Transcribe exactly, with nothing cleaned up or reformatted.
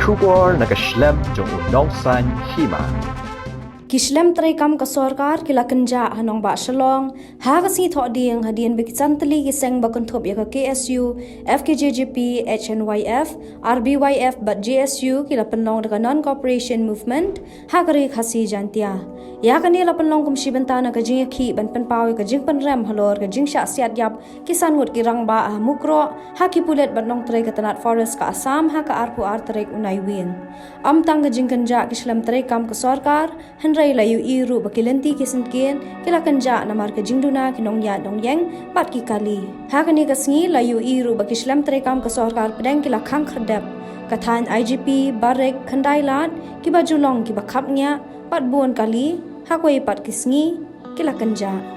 Khubor na ka shlem jong u Nongsaiñ Hima. Ki shlem treikam ka sorkar ki la kynjah ha nongbah Shillong ha ka sngi Thohdieng hadien ba ki san tylli ki seng ba kynthup ïa ka K S U, F K J G P, H N Y F, R B Y F bad J S U ki la pynlong da ka Non-Cooperation Movement ha ka Ri Khasi Jaintia. Ïa kane la pynlong kum shi bynta na ka jingïakhih ban pynpaw ïa ka jingpynrem halor ka jingshah siat ïap ki san ngut ki rangbah ha Mukroh ha ki pulit bad nongtrei ka tnat Forest ka Assam ha ka arphew ar tarik u Naiwieng. Ym tang ka jingkynjah ki shlem treikam ka sorkar, hynrei la ïohi ruh ba ki lynti ki syngkien ki la kynjah namar ka jingduna ki nongïaid nongïeng bad ki kali. Ha kane ka sngi la ïohi ruh ba ki shlem treikam ka sorkar pdeng ki la khang khyrdep. Ka thaiñ I G P, barik, khyndai lad, kiba ju long kiba khapngiah bad bun kali, ha kawei pat ki sngi ki la kynjah.